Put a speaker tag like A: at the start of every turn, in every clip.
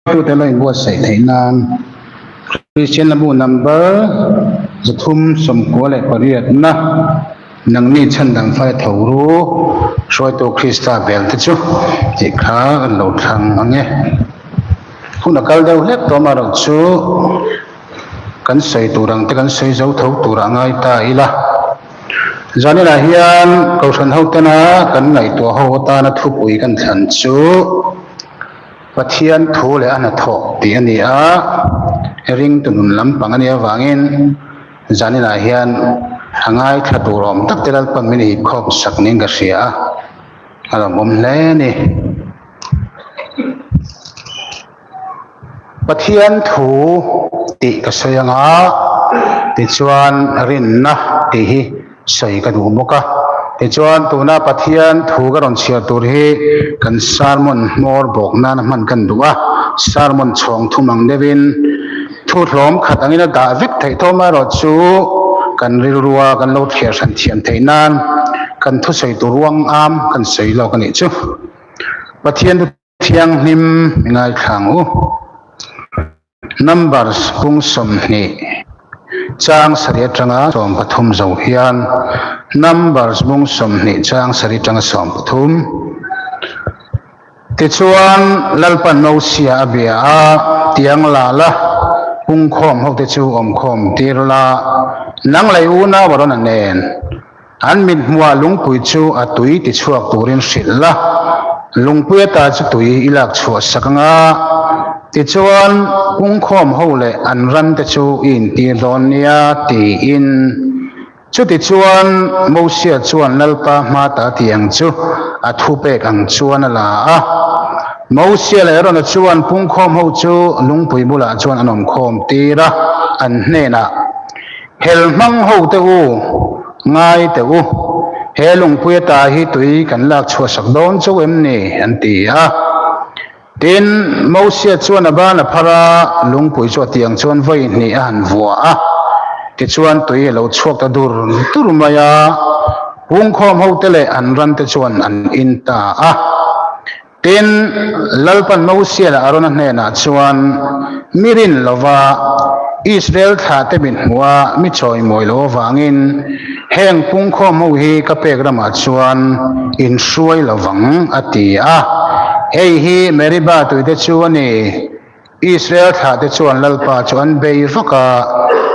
A: Tute lo inbuatsaih theih nan Kristian Lamu number 398 na nangni chhandam fai tho ru hruaitu Krista bel te chu tih kha kan lo thlang ang e. Hun a kal deuh hlek tawh amaherawh chu kan sawi tur ang te kan sawi zo tho turah ngai ta ila. Zaninah hian Kohhran hotena kan ngaihtuah ho atana thupui kan thlan chu Pathian thu leh a hnathawh tih a ni a, ringtu nun lampang a nih avangin zaninah hian a ngaithla tur awm tak te Lalpan min hipkhawm sak niin ka hria a, a lawmawm hle a ni. Pathian thu tih ka sawi anga tichuan rinna tih hi sawi ka duh bawk a. Tichuan, tuna Pathian thu ka rawn chhiar tur hi kan sermon hmawr bawk nana hman kan duh a, sermon chhawng thum ang deuhin thu hlawm khat angin a dah vek theih tho amaherawh chu kan rilrua kan lo thliar hran thiam theih nan kan thusawi tur ruang am kan sawi lawk a nih chu. Pathian thu thianghlim i ngaithla ang u. Numbers pung 20 chang sarih atanga 13 zo hian Numbers bung 20 chang sarih atanga 13 Tichuan Lalpan Mosia a bia a, tiang la la, pungkhawm hote chu awmkhawm tir la, nang lei unau a rawn a nen. An mit hmuah lungpui chu a tui tichhuak turin hrilh la, lungpui ata chu tui i lak chhuah sak anga, tichuan pungkhawm ho leh an ran te chu i intir dawn nia tiin. Chutichuan Mosia chuan Lalpa hma ta ti ang chu a thupek ang chuan a la a. Mosia leh Arona chuan pungkhawm ho chu lungpui bulah chuan an awmkhawm tir a, an hnenah, Hel hmang ho te u, ngai teh u, he lungpui ata hi tui kan lak chhuahsak dawn chauh em ni? an ti a. Tin, Mosia chuan a ban a phar a, lungpui chu a tiang chuan vawi hnih a han vuah a, tichuan tui a lo chhuak ta dur dur mai a, pungkhawm ho te leh an ran te chuan an in ta a. Tin, Lalpan Mosia leh Arona hnenah chuan, Mi rin lova Israel thlahte min hmuh a, mi chawimawi lo avangin heng pungkhawm ho hi ka pek ramah chuan in hruai lo vang, a ti a. Hei hi Meriba tuite chu a ni. Israel thlahte chuan Lalpa chu an bei vak a,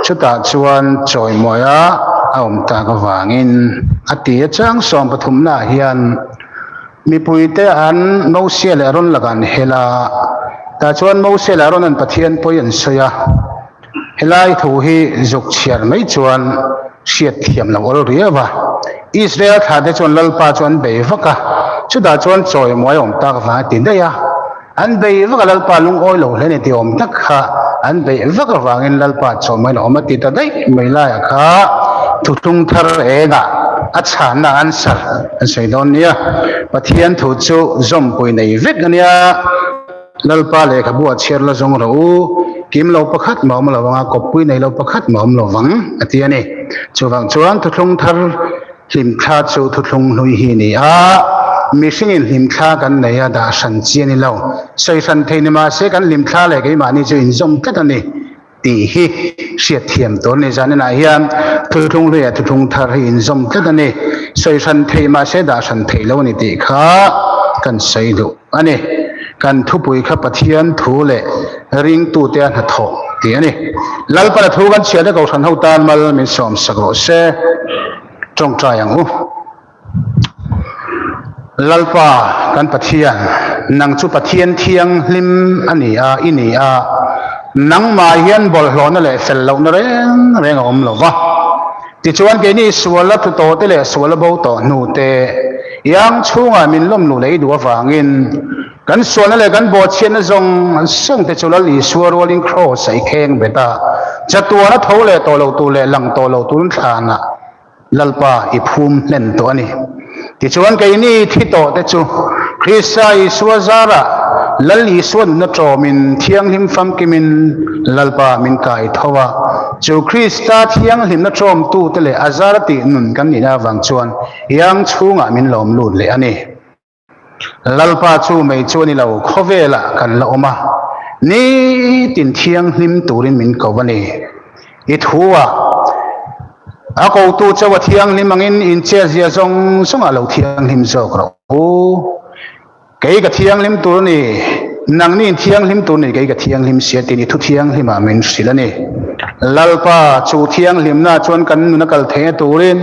A: chutah chuan chawimawia a awm tak avangin, a ti a. Chang sawmpathumnaah hian. Mipuite an Mosia leh Aron lakah an hel a, tah chuan Mosia leh Aron an Pathian pawi an sawi a. Helai thu hi zuk chhiar mai chuan hriat thiam lo awl riau a. Israel thlahte chuan Lalpa chu an bei vak a, chutah chuan chawimawi a awm tak vang a ti daih a. An bei vak a, Lalpa lungawi lo hle ni tih awm tak kha an beih vak avangin Lalpa chawhmaiin a awm a ti ta daih mai laiah kha thuthlung thar engah a chhanna answer an sawi dawn nia. Pathian thu chu zawmpui nei vek a nia. Lalpa lehkhabu a chhiar la zawng rawh u, kim lo pakhat mah awm lo vang a, kawppui nei lo pakhat mah awm lo vang a ti a ni. Chuvang chuan thuthlung thar Hlimthla chu thuthlung hlui hi ni a, mihringin hlimthla kan nei a, dah hran chi a ni lo. Sawi hran thei ni mahse kan hlimthla leh keimahni chu inzawm tlat a ni tih hi hriat thiam tur a ni. Zaninah hian thuthlung hlui leh thuthlung thar hi inzawm tlat a ni. Sawi hran thei mahse dah hran theih lo a ni tih kha kan sawi duh a ni. Kan thupui kha Pathian thu leh ringtute a hnathawh tih a ni. Lalpana thu kan chhiat a Kohhran ho tan mal min sawmsak rawh se. Tawngtai ang u. Lalpa kan Pathian, nang chu Pathian thianghlim a ni a, i ni a, nangmah hian bawlhhlawhna leh fel lohna reng reng a awm lo va. Tichuan keini suala tlu tawh te leh suala bo tawh hnu te iang chhungah min lawm luh leh i duh avangin Kan sualna leh kan bawhchhiatna zawng zawng te chu Lal Isua rualin Kraws a i kheng bet a, chatuana tho leh tawh lo tur leh lang tawh lo turin thlanah Lalpa i phum hlen tawh a ni. Tichuan keini thi tawh te chu Krista Isua zarah Lal Isua nunna tawmin thianghlim famkimin Lalpa min kai tho a, chu Krista thianghlimna tawmtute leh a zara tih nun kan nihna avang chuan iang chhungah min lawm lut leh a ni. Lalpa chu mei chu a ni lo, khawvelah kan la awm a. Nitin thianghlim turin min ko a ni. I thu a, a kotu chauh a thianghlim angin in chetzia zawng zawngah lo thianghlim zawk rawh u. Kei ka thianghlim tur a ni, nangni in thianghlim tur ni, kei ka thianghlim sia tih ni thu thianghlimah min hrilh a ni. Lalpa, chu thianghlimna chuan kan nun a kal theihna turin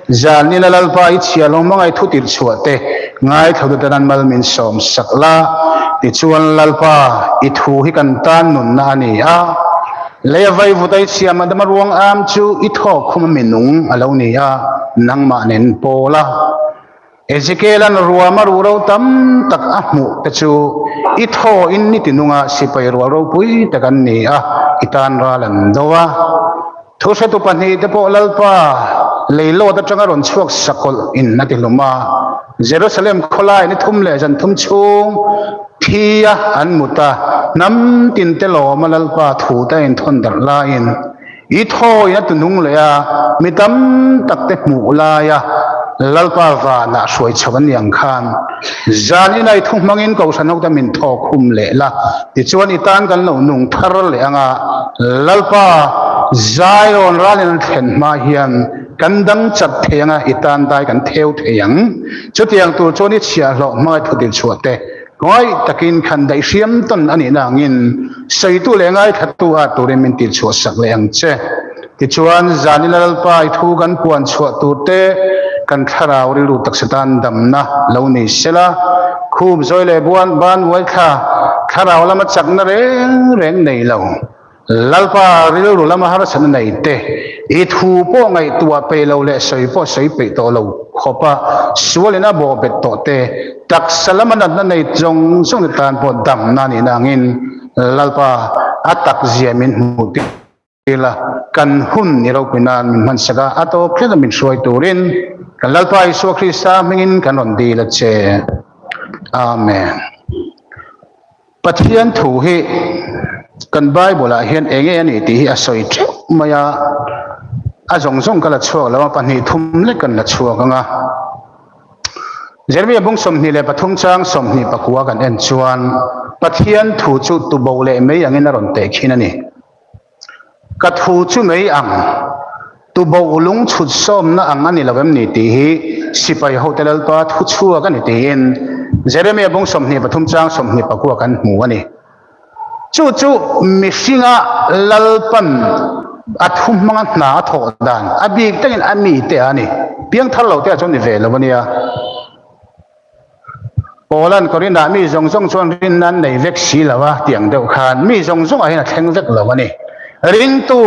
A: zan nila Lalpa i chhia hlawm hmangaih thu tirh chhuah te ngaithla te tan mal min sawm sak la. Tichuan Lalpa, i thu hi kan tan nunna a ni a, lei a vaivut a i chhia madama ruang am chu i thawk khum a minung a lo ni a, nangmah nen pawl a. Ezekiel-a'n ruama ruhro tam tak a hmuh te chu i thaw in ni tinunga sipai rual ropui tak an ni a, i tan ral an do a. Thuhretu pahnihte pawh Lalpa leilawt atanga rawn chhuak sakawlh in a ti hlum a. Jerusalem khawlai ni thum leh zan thum chhung thi a an mut a, hnam tinte lawma Lalpa thute a inthawn darh laiin I thawi a tunung leh a, mi tam tak te hmuh laia Lalpa vanah hruai chho an ni ang khan, zan ina i thu hmangin Kohhran ho te min thawk hum leh la, tichuan i tan kan lo nung thar leh ang a, Lalpa Zion ralin an thlen hma hian kan dang chat thei ang a, i tan dai kan theu thei ang. Chutiang tur chuan i chhiahhlawh hmangaih thutil chhuah te Ngaih takin khan daih hriam tawn a nihna angin sawitu leh ngaithatu a turin min tihchhuah sak leh ang che. Tichuan, zan ila Lalpa i thu kan puan chhuah tur te kan thlarau rilru taksa tan damna lo nei sela, khup zawi leh buan ban uai thla thlarau lama chakna reng reng nei lo. Lalpa rilru lama harsatna nei te, i thu pawh ngaihtuah peih lo leh sawi pawh sawi peih tawh lo khawpa sualin a bawh bet tawh te, taksa lama natna nei zawng zawng te tan pawh damna a nihna angin Lalpa a takzia min hmuh tir la, kan hun i ropui nan min hmansak a, a tawp thleng a min hruai turin kan Lalpa Isua Krista hmingin kan rawn dil a che. Amen. Pathian thu hi kan Bible ah hian eng nge a nih tih hi a sawi theuh mai a, a zawng zawng ka la chhuak lo a, pahnih thum lek kan la chhuak ang a. Jeremiah bung 23 chang 29 kan en chuan Pathian thu chu tubo leh mei angin a rawn teh khin a ni. Ka thu chu mei ang, tubo lung chhut sawmna ang a ni lo em ni tih hi sipai hote Lalpa thu chhuak a ni tiin Jeremia bung 23 chang 29 kan hmu a ni. Chu chu mihringa Lalpan a thu hmanga hna a thawh dan a bik takin a mite a ni. Piangthar lo te ah chuan ni ve lo a nia. Paula'n Korinth-ah mi zawng zawng chuan rinna an nei vek si lo a tih ang deuh khan mi zawng zawngah hian a thleng vek lo a ni. Ringtu,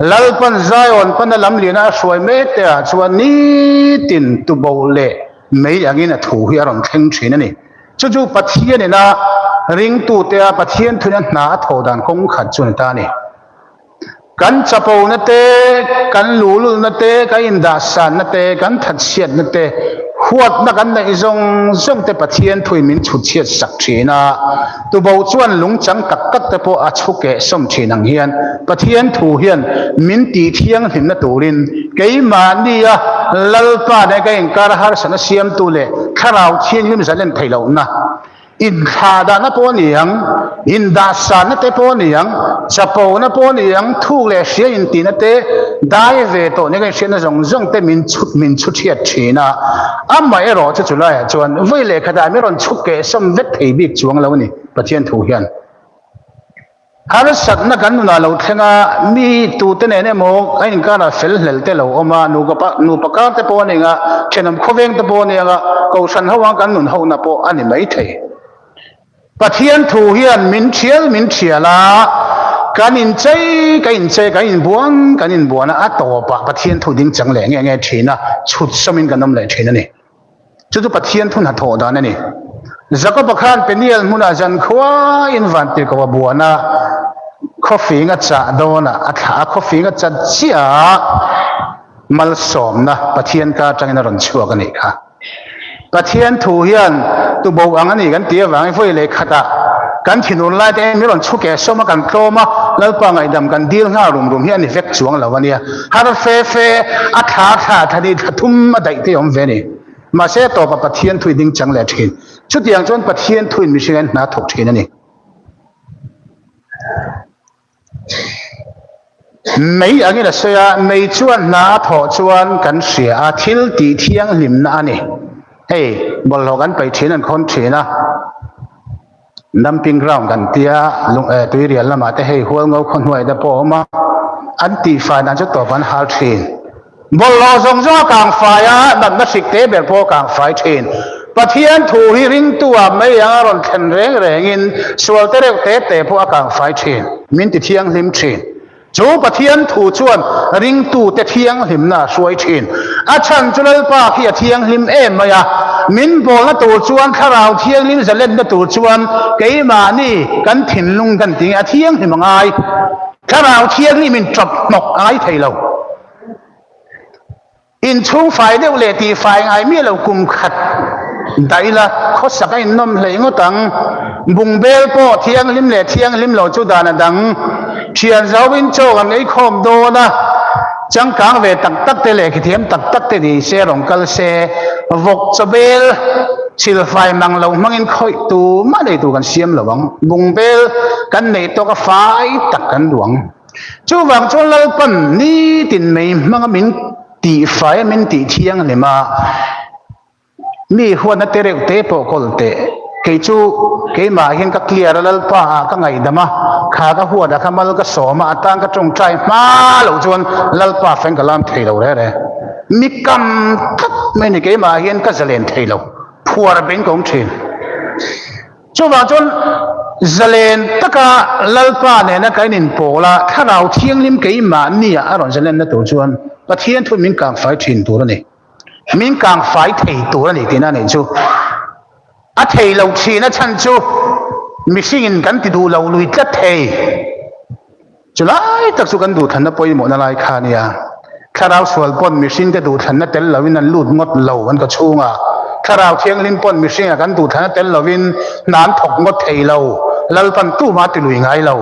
A: Lalpan Zion pana lamliana a hruai mek te ah chuan nitin tubo leh mei angin a thu hi a rawn thleng thin a ni. Chu chu Pathian ina ringtute a Pathian thuina hna a thawh dan kawng khat chu a ni ta a ni. Kan chapona te, kan luhlulna te, kan indahsanna te, kan thatchhiatna te, huatna kan neih zawng zawng te Pathian thuin min chhutchhiat sak thin a. Tubo chuan lungchang tak tak te pawh a chhu keh sawm thin ang hian Pathian thu hian min tih thianghlimna turin keimahnia Lalpa nen kan inkar harsatna siamtu leh Thlarau Thianghlim zalen theih lohna Inthlahdahna pawh a ni ang, indahsanna te pawh a ni ang, chapona pawh a ni ang, thuk leh hria intihna te, dai ve tawh nia kan inhriatna zawng zawng te min chhut min chhu thiat thin a. Amaherawh chu chulaiah chuan vawi lehkhatah min rawn chhuk keh sawm vek thei bik chuang lo a ni Pathian thu hian. Harsatna kan nunah lo thleng a, mi tute nen emaw kan inkarah fel hlel te lo awm a, nupa nupa kar te pawh a ni ang a, thenawm khawveng te pawh a ni ang a, kohhran ho ang kan nun hona pawh a ni mai thei. Pathian thu hian min thial min thial a, kan inchei kan inchei, kan inbuan kan inbuan a, a tawpah Pathian thu ding chang leh nge nge thin a, chhut sawmin kan awm leh thin a ni. Chu chu Pathian thu hnathawh dan a ni. Jakoba khan Peniel hmunah zankhua in vantirhkoh a buan a, khawfing a chah dawn a, a thlah a, khawfing a chat chiah a, malsawmna Pathian ka atangin a rawn chhuak a nih kha. Pathian thu hian tubo ang a ni kan tih avangin vawi leh khatah kan thinur lai te min rawn chhuk eh sawm a, kan tlawm a, Lalpa ngaihdam kan dil nghal rum rum hi a ni vek chuang lo a nia. Har fe fe a thla thla thla ni thla thum a daih te awm ve a ni. Mahse a tawpah Pathian thuin ding chang leh thin. Chutiang chuan Pathian thuin mihring an hna thawk thin a ni. Mei angin a sawi a, mei chuan hna a thawh chuan kan hria a, thil tih thianghlimna a ni. Hei, bawlhhlawh kan paih thin an khawn thin a, dumping ground kan tia, tuirial lamah te hei hualngo khaw hnuai te pawh a awm a, an tihfai dan chu tawp an hal thin. Bawlhhlawh zawng zawng a kang fai a, natna hrik te ber pawh a kang fai thin. Pathian thu hi ringtu ah mei ang a rawn thlen reng rengin sual te reuh te te pawh a kang fai thin, min ti thianghlim thin. Chu Pathian thu chuan ringtu te thianghlimna a hruai thin. A chhan chu Lalpa khi a thianghlim em mai a, min bawlna tur chuan Thlarau Thianghlim zalenna tur chuan keimahni kan thinlung kan ti nge a thianghlim a ngai. Thlarau Thianghlim in tawp hnawk a ngai thei lo. Inchhung fai deuh leh tih fai ngai miah lo kum khat dah ila khawsak a innawm hlei ngawt ang. Bungbel pawh thianghlim leh thianghlim lo chu dan a dang. Thian zauin chaw kan ei khawm dawn a, changkang ve tak tak te leh khithiam tak tak te ni se rawn kal se, vawk chawbel silfai mang lo hmangin khawih tu mah nei tur kan siam lo ang. Bungbel kan neih tawk a fai tak kan duh ang. Chuvang chuan Lalpan nitin mei hmanga min tihfai a, min tih thianghlim a, mi huatna te reuh te pawh kawl teh. Kei chu keimah hian ka clear a, Lalpa ah ka ngaihdam a, kha ka huat a, kha mal ka sawm a, a tan ka tawngtai hma loh chuan Lalpa feng ka lam thei lo re re. Mi kam tlat mai ni keimah hian ka zalen thei lo, phuar beng ka awm thin. Chuvang chuan zalen taka Lalpa nena kan inpawl a, Thlarau Thianghlim keimahnia a rawn zalenna tur chuan Pathian thu min kangfai thin tur a ni. Min kangfai thei tur a ni tihna a nih chu. A thei lo thin a chhan chu mihringin kan ti duh lo lui tlat thei. Chulai tak chu kan duhthlanna pawimawhna lai kha a nia. Thlarau sual pawn mihringte duhthlanna tel loin an lut ngawt lo an ka chhungah. Thlarau Thianghlim pawn mihringa kan duhthlanna tel loin hna an thawk ngawt thei lo. Lalpan tumah a ti lui ngai lo.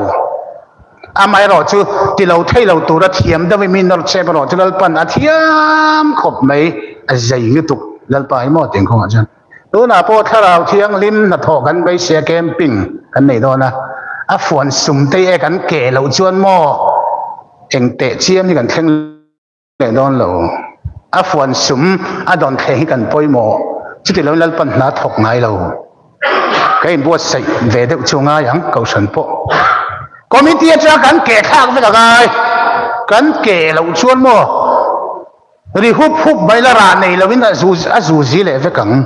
A: Amaherawh chu ti lo thei lo tura thiam deuhin mi nawr chep erawh chu Lalpan a thiam khawp mai. A zei lutuk Lalpa hi maw tih kawngah chuan. Tunah pawh Thlarau Thianghlim hnathawh kan beisei a camping kan nei dawn a, a fuan sum te e kan keh loh chuan maw eng teh chiam hi kan thleng leh dawn lo. A fuan sum a dawn thleng hi kan pawimawh, chuti loin Lalpan hna thawk ngai lo. Ka inbuatsaih ve deuh chu ngai ang Kohhran pawh. Committee atanga kan keh thlak vek a ngai, kan keh loh chuan maw Ri hup hup mai la rah nei loin a zu a zu zi leh vek ang.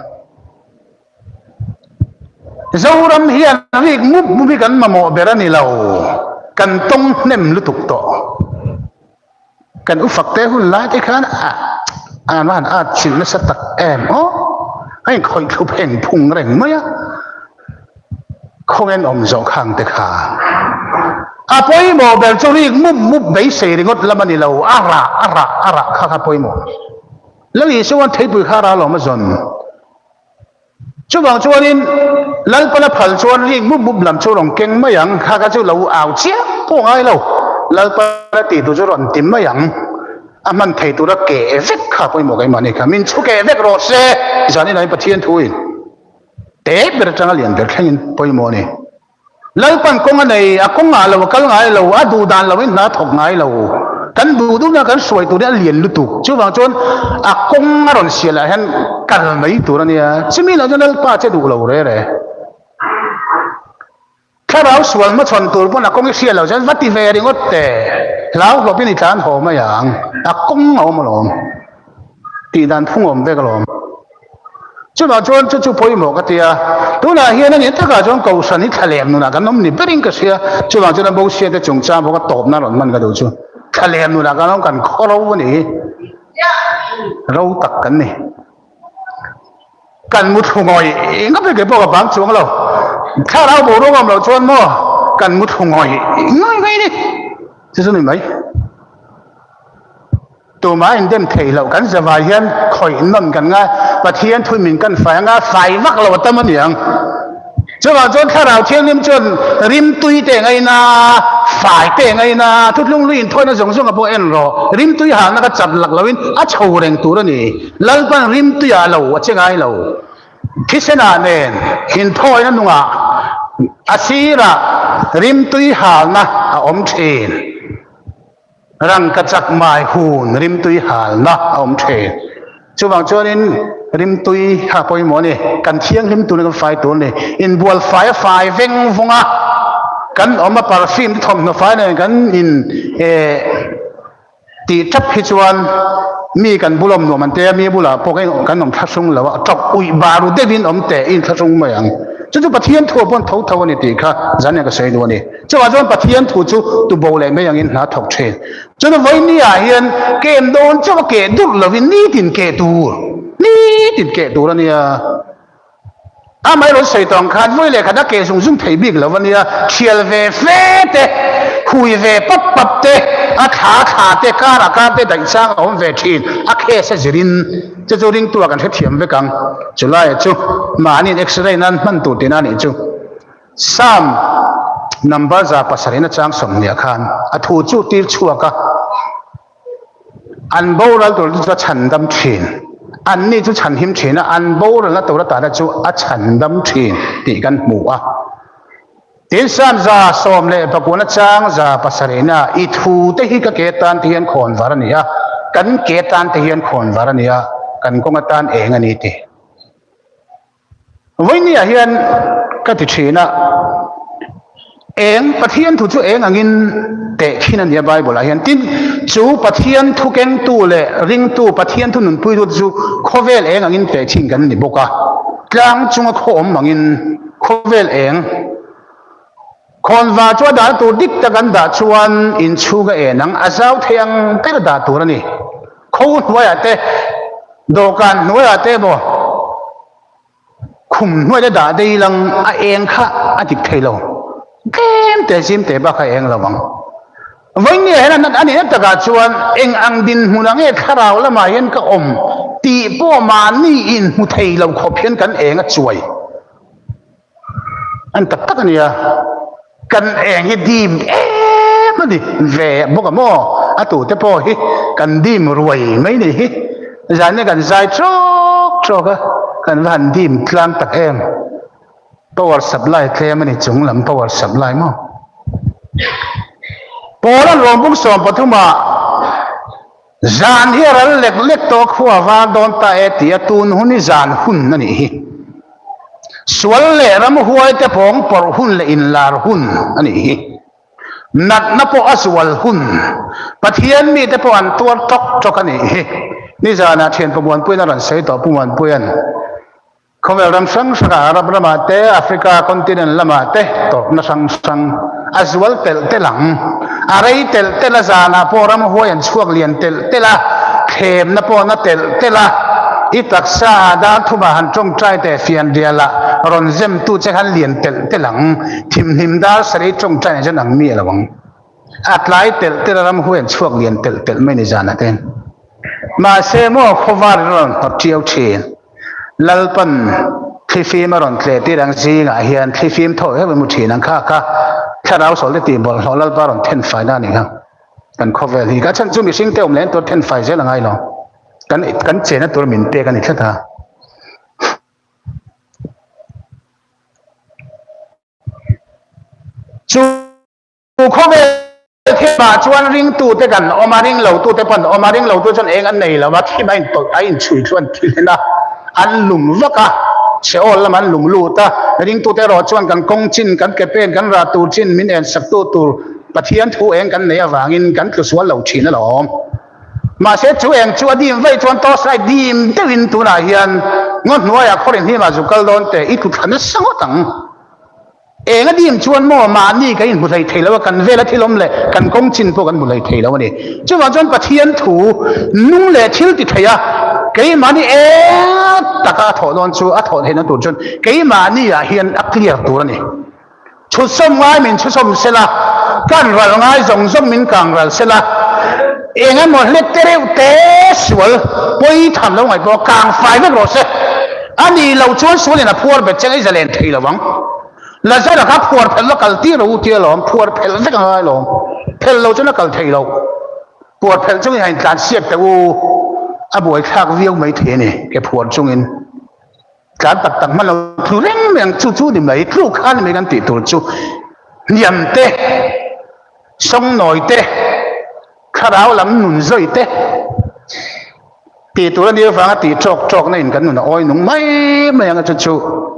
A: Zoram hian rik mup mup hi kan mamawh ber a ni lo, kan tawng hnem lutuk tawh. Kan ufak te hun lai te khan a an va han at chilh nasa tak em aw, a inkhawih thlup heng phung reng mai a. Khawngen awm zawh khang te kha. A pawimawh ber chu rik mup mup beisei ringawt lam a ni lo, a rah, a rah, a rah kha kha pawimawh. Lal Isua'n theipui kha a rah alawm a zawn. Chuvang chuanin Lalpana phal chuan rik mup mup lam chu rawn keng mai ang, kha kha chu lo au chiah pawh ngai lo, Lalpana tih tur chu rawn ti mai ang. A hman thei tura keh vek kha pawimawh keimah ni kha, min chhu keh vek rawh se, zanin ah Pathian thuin. Te ber atanga lian ber thlengin pawimawh a ni. Lalpan kawng a nei, a kawng ah lo a kal ngai lo, a duh dan loin hna a thawk ngai lo. Kan duh duhna kan hruai tur hi a lian lutuk. Chuvang chuan a kawng a rawn sial ah hian kal mai tur a nia. Chumi lo chuan Lalpa che duh lo re re. Thlarau sual hmachhawn tur pawn a kawng i hriat loh chuan va ti ve ringawt teh. Hlau hlawpin i tlan haw mai ang. A kawng a awm alawm. Tih dan phung awm vek alawm. Chuvang chuan chu chu pawimawh ka ti a. Tunah hian a nih takah chuan Kohhran hi thlalem nunah kan awm ni berin ka hria. Chuvang chuan a Mosia te chungchang bawk a tawpna rawn hman ka duh chu. Thlalem nunah kan awm kan khaw ro a nih hi. Ro tak kan ni. Kan mu thlu ngawih ngawt mai kei pawh ka bang chuang lo. Thlarau boruak awm loh chuan maw kan mu thlu ngawih ngawih mai ni. Chu chu ni mai. Tumah indem thei loh kan zavai hian khawih nawn kan ngai. Pathian thu min kan fai anga fai vak lo a tam a niang. Chuvang chuan Thlarau Thianghlim chuan rimtui te ngaina, fai te ngaina, thutlung lui inthawina zawng zawng a pawh en rawh. Rimtui halna ka chat lak loin a chho reng tur a ni. Lalpan rimtuiah lo a che ngai lo. Thisenah nen inthawina nungah a sirah rimtui halna a awm thin. Rangkachak mai hun rimtui halna a awm thin. Chuvang chuanin rimtui kha pawimawh a ni. Kan thianghlim tur ni, kan fai tur a ni. Inbual fai a fai veng vawng a, kan awm a perfume te thawmhnaw fai nen kan in eh tih tap hi chuan mi kan bul awm nuam an tia, mi bulah pawh kan awm thlahrung lo a, tawp uih bar u deuhin awm teh i inthlahrung mai ang. Chu chu Pathian thu ah pawh tho tho a ni tih kha zan hian ka sawi duh a ni. Chuvah chuan Pathian thu chu tubo leh mei angin hna thawk thin. Chuan vawiin ah hian kem dawn chauh a keh durh lovin nitin keh tur, nitin keh tur a nia. Amaherawhchu sawi tawh ang khan vawi leh khat a keh zung zung thei bik lo a nia. Thial ve fe te, hui ve pap pap te, a thla thla te, kar a kar te daih chang a awm ve thin. A case a zirin chu chu ringtu ah kan hrethiam vek ang. Chulaiah chu mahniin x-ray nan hman tur tihna a nih chu. Psalm number 700 na chang 20 khan a thu chu tir chhuak a, an boral tur chu a chhandam thin, anni chu chhanhim thin a, an boralna tur atana chu a chhandam thin tih kan hmu a. Tin, Psalm 19 chang 700 na i thu te hi ka ke tan te hian khawn var a ni a, kan ke tan te hian khawn var a ni a, kan kawng atan eng a ni tih. Vawinia hian ka ti thin a, eng Pathian thu chu eng angin teh khin a nia Bible ah hian. Tin, chu Pathian thu kengtu leh ringtu, Pathian thu nunpuitu te chu khawvel eng angin teh thin kan ni bawk a. Tlang chunga khaw awm angin khawvel eng khawnvar chu a dahna tur dik tak an dah chuan inchhunga en ang a zau thei ang ber dah tur a ni. Kho hnuaiah te, dawhkan hnuaiah te emaw khum hnuaite dah dei lang a eng kha a dik thei lo. Tlem te zim te bak a eng lo ang. Vawinia hian a nihna takah chuan eng ang dinhmun ang nge thlarau lamah hian ka awm tih pawh mahni inhmu thei lo khawp hian kan eng a chuai. An tak tak a nia, kan eng hi dim em a ni ve bawk a maw? A tute pawh hi kan dim ruai mai ni hi, zan hi kan zai trawk trawk a, kan va han dim tlang tak em. Power supply tlem a ni chung lam power supply maw? Pawl an rawn bung 13 ah Zan hi a ral lek lek tawh a, khua var dawn ta e tia tun hun hi zan hun a nih hi. Sual leh ramhuai te pawng pawrh hun leh inlar hun a nih hi. Natna pawh a zual hun, Pathian mite pawh an tuar tawk tawk a nih hi. Nizanah thian Pu Muanpuiin a rawn sawi tawh, Pu Muanpuia'n. Khawvel ram hrang hrangah Arab ramah te, Africa continent lamah te tawpna hrang hrang a zual telh telh ang. A rei telh telh a, zanah pawh ramhuai an chhuak lian telh telh a, thlemna pawh na telh telh a. I taksa ah dar thumah han tawngtai teh fianrialah rawn zemtu che khan lian telh telh ang. Thimhnim dar sarih tawngtai nen chuan ang mi a lo ang. A tlai telh telh a, ramhuai an chhuak lian telh telh mai ni zanah te. Mahse maw khawvar in a rawn hnawt ṭiau ṭhin. Lalpan thlifim a rawn tleh tir ang zingah hian thlifim thaw heuh emaw ṭhin ang kha kha thlarau sawl te tih bawlhhlawh Lalpa rawn then fai na a nih kha. Kan khawvel hi ka chhan chu mihring te awm leh tur then fai zel a ngai lo. Kan kan chenna tur min pek a ni tlat a. Chu khawvel thimah chuan ringtute kan awm a, ringlotute pawh an awm a, ringlotu chuan eng an nei lo a, thim a intawlh a inchhui thu an thi hlen a, an lum vak a, chhe awl lamah an lum lut a, ringtute erawh chuan kan kawng chin, kan ke pen, kan rah tur chin min ensaktu tur Pathian thu eng kan neih avangin kan tlu sual lo thin alawm. Mahse chu eng chu a dim vaih chuan torchlight dim deuhin tunah hian ngaw hnuaiah khawrin hnimah zu kal dawn teh i tlu thla nasa ngawt ang. Eng a dim chuan maw mahni kan inhmu hlei thei lo a, kan vela thil awm leh kan kawng chin pawh kan hmu hlei thei lo a ni. Chuvang chuan Pathian thu nung leh thil ti thei a, keimahni eng taka a thawh dawn chu a thawh theihna tur chuan keimahni ah hian a clear tur a ni. Chhusawm ngai min chhusawm sela, kan ral ngai zawng zawng min kang ral sela, eng emaw hlek te reuh te sual pawi tham lo ngaih pawh kang fai vek rawh se. A nih loh chuan sualin a phuar bet cheng i zalen thei lo ang. Lazara kha phuar phelh la kal tir rawh u tia lawm, phuar phelh vek a ngai lawm. Phelh lo chuan a kal thei lo. Phuar phelh chungin han intlan siak teh u, a buaithlak viau mai thei a ni, ke phuar chungin. Tlan tak tak hman lo tlu reng mai ang, chu chu ni mai, tluk kha ni mai kan tih tur chu hniam te, sawngnawi te. thlarau lam nun zawi te tih tur a nih avanga tih ṭawk ṭawkna in kan nun a awi nung mai mai ang a chu chu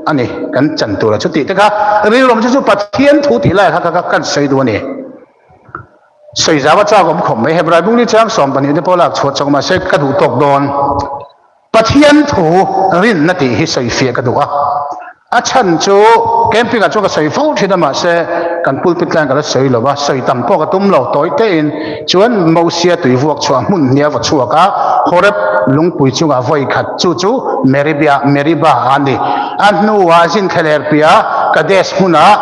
A: a ni kan chan tur a chu tih te kha rilru chu chu Pathian thu tih lai kha kha kan sawi duh a ni. Sawi zau a chak awm khawp mai Hebrai bungli chang 12 te pawh lak chhuah chawk mahse ka duh tawk dawn. Pathian thu rinna tih hi sawi fiah ka duh a, a chhan chu camping ah chuan ka sawi fo thin a mahse kan pulpit tlaiin ka la sawi lo va, sawi tam pawh ka tum lo tawi tein chuan Mosia tui vuak chhuah hmun hnia va chhuak a, Horeb lungpui chungah vawi khat chu chu Meribia Meribah a ni. A hnuah Zinthleler piah Kadesh hmunah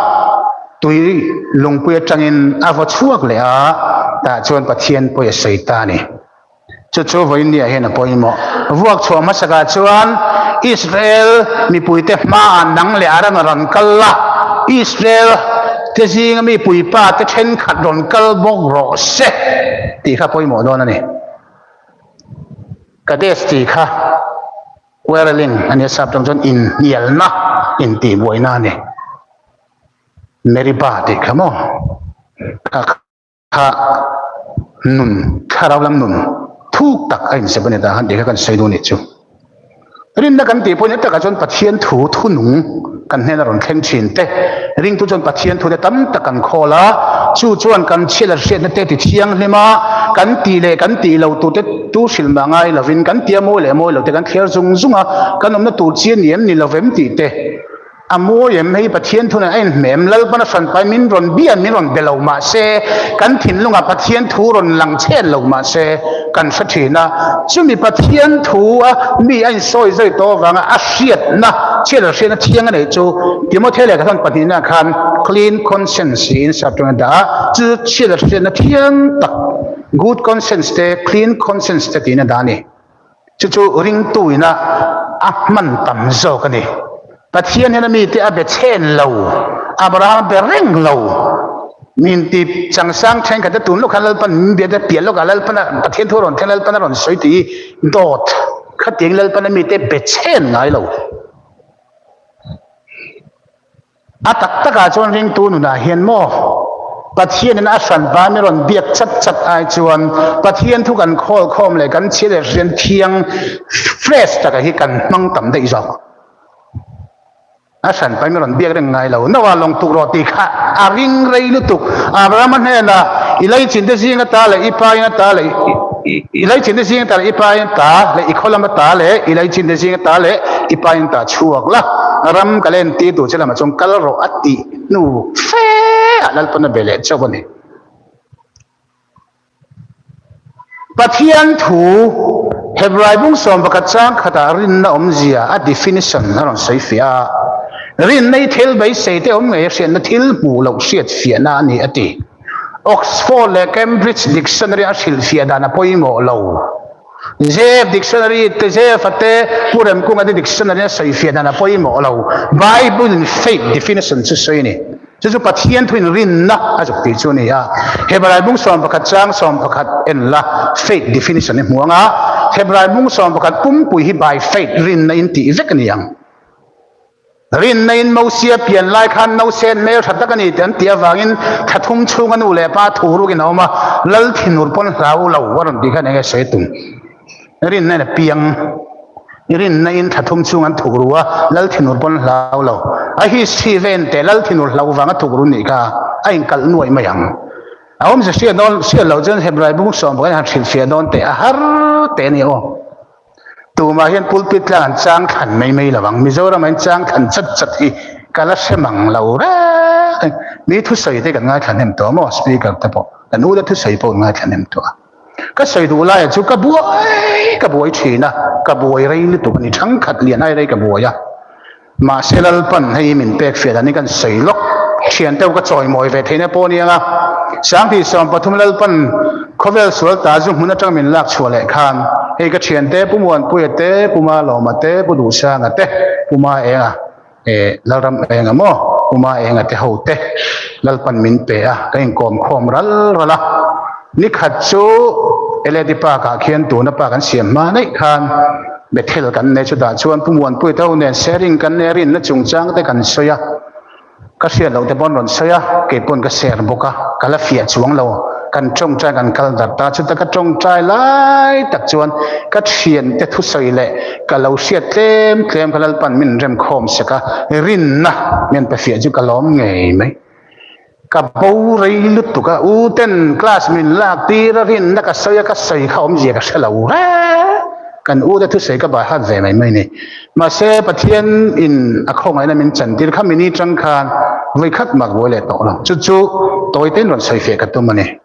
A: tui lungpui atangin a va chhuak leh a, tah chuan Pathian pawi a sawi ta a ni. Chu chu vawiinniah hian a pawimawh. Vuak chhuah hmasakah chuan Israel mipuite hmaah nang leh Arana rawn kal la, Israel te zinga mi puipa te thenkhat rawn kal bawk rawh se tih kha pawimawh dawn a ni. Kadesh tih kha quarreling a nia, sap tawng chuan inhnialna, intihbuaina a ni. Meribah tih kha maw? Kha nun, thlarau lam nun thuk tak a insep a ni ta han tih kha kan sawi duh a nih chu. Rinna kan tih pawhin takah chuan Pathian thu thunung kan hnena rawn thleng thin te, ringtu chuan Pathian thu te tam tak kan khawl a, chu chuan kan chhiat leh hriatna te ti thianghlim a, kan tih leh kan tih lo tur te tu hrilh mah ngai lovin kan tia mawi leh mawi lo te kan thliar zung zung a, kan awmna tur chi a ni em ni lovem tih te. A mawi em hei Pathian thunah a inhmem, Lalpana hranpai min rawn bia min rawn be lo mahse, kan thinlungah Pathian thu rawn lang chhet lo mahse kan hre thin a, chumi Pathian thu a mi a insawi zawi tawh avanga a hriatna, chhiat a hriatna thiang a neih chu Timothea lehkha thawn pahnihna khan clean conscience tiin sap tawng a dah a, chu chhiat a hriatna thiang tak good conscience te clean conscience te tiin a dah a ni. Chu chu ringtu ina a hman tam zawk a ni. Pathian hian a mite a be chhen lo, Abraham a be reng lo. Min ti changsang thenkhat te tun lawk khan Lalpan min bia te pian lawkah Lalpan a Pathian thu a rawn thleng Lalpan a rawn sawi tih hi dawt khatiang Lalpan a mite be chhen ngai lo. A tak takah chuan ringtu nunah hian maw Pathianin a hranpa mi rawn biak chat chat ai chuan Pathian thu kan khawl khawm leh kan chhia leh hrian thiang fresh taka hi kan hmang tam daih zawk. A hranpa mi rawn biak reng ngai lo. Noah lawng tuk rawh tih kha a ring rei lutuk. Abrahama hnenah i leichin te zing ata leh i pa in ata leh i leichin te zing ata leh i pa in ata leh i khaw lam ata leh i leichin te zing ata leh i pa in ata chhuak la, ram ka len tir tur che lamah chuan kal rawh a tih hnu fe ah Lalpan a be leh chauh a ni. Pathian thu Hebrai bung 11 chang khatah rinna awmzia a definition a rawn sawi fiah a, rinna hi thil beisei te awm ngei a hriatna thil hmuh loh hriat fiahna a ni a ti. Oxford leh Cambridge Dictionary a hrilhfiah dan a pawimawh lo. Zef Dictionary te Zefa te Pu Remkunga te Dictionary a sawifiah dan a pawimawh lo. Bible in faith definition chu sawi a ni. Chu chu Pathian thuin rinna a zuk tih chu a ni a. Hebrai bung 11 chang 11 en la faith definition i hmu ang a. Hebrai bung 11 pumpui hi by faith rinna in tih vek a ni ang. Rinna in Mosia pian lai khan nausen hmel tha tak a ni tih an tih avangin thla thum chhunga nu leh pa thu rukin a awm a, Lal thinur pawn hlau lo a rawn tih khan enge sawi tum? Rinna in a piang. Rinna in thla thum chhung an thuk ru a, Lal thinur pawn hlau lo. A history ven teh Lal thinur hlau vanga thuk ru nih kha a inkalh nuaih mai ang. A awmze hriat dawn hriat loh chuan Hebrai bung sawm pakhat in han hrilhfiah dawn teh a har teh a ni aw. Tumah hian pulpit tlang an chang thlan mai mai lo ang. Mizoram an chang thlan chat chat hi ka la hre mang lo reng. Mi thusawi te kan ngaithla hnem tawh maw speaker te pawh kan u te thusawi pawh kan ngaithla hnem tawh a. Ka sawi duh laiah chu ka buai ka buai thin a, ka buai rei lutuk a ni. Thangkhat lian ai rei ka buai a. Mahse Lalpan hei min pek fiah dan hi kan sawi lawk. Thian teuh ka chawimawi ve theihna pawh aniang a. Sangti 13 Lalpan khawvel sual ta zu hmun atang min lak chhuah leh khan hei ka thian te Pu Muanpuia te, Pu Malawma te, Pu Duhsanga te, Pu Maenga eh Lalram Enga maw Pu Maenga te ho te Lalpan min pe a, ka inkawm khawm ral ral a. Nikhat chu Eledi Park ah khian tuna park an siam hma daih khan Bethel kan nei chutah chuan Pu Muanpuia te ho nen sharing kan nei a, rinna chungchang te kan sawi a, ka hriat loh te pawn rawn sawi a, kei pawn ka share bawk a, ka la fiah chuang lo. Kan tawngtai kan kal darh ta. Chuta ka tawngtai lai tak chuan ka thiante thusawi leh ka lo hriat tlem tlem kha Lalpan min remkhawm sek a, rinna min pe fiah chu ka lawm ngei mai. Ka bo rei lutuk a, u ten class min lak tir a rinna ka sawi a, ka sawi kha awmzia ka hre lo reng. Kan u te thusawi ka bai hat ve mai mai ni. Mahse Pathian in a khawngaihna min chan tir kha mini tang khan vawi khat mak buai leh tawh lo. Chu chu tawi tein rawn sawi feh ka tum a ni.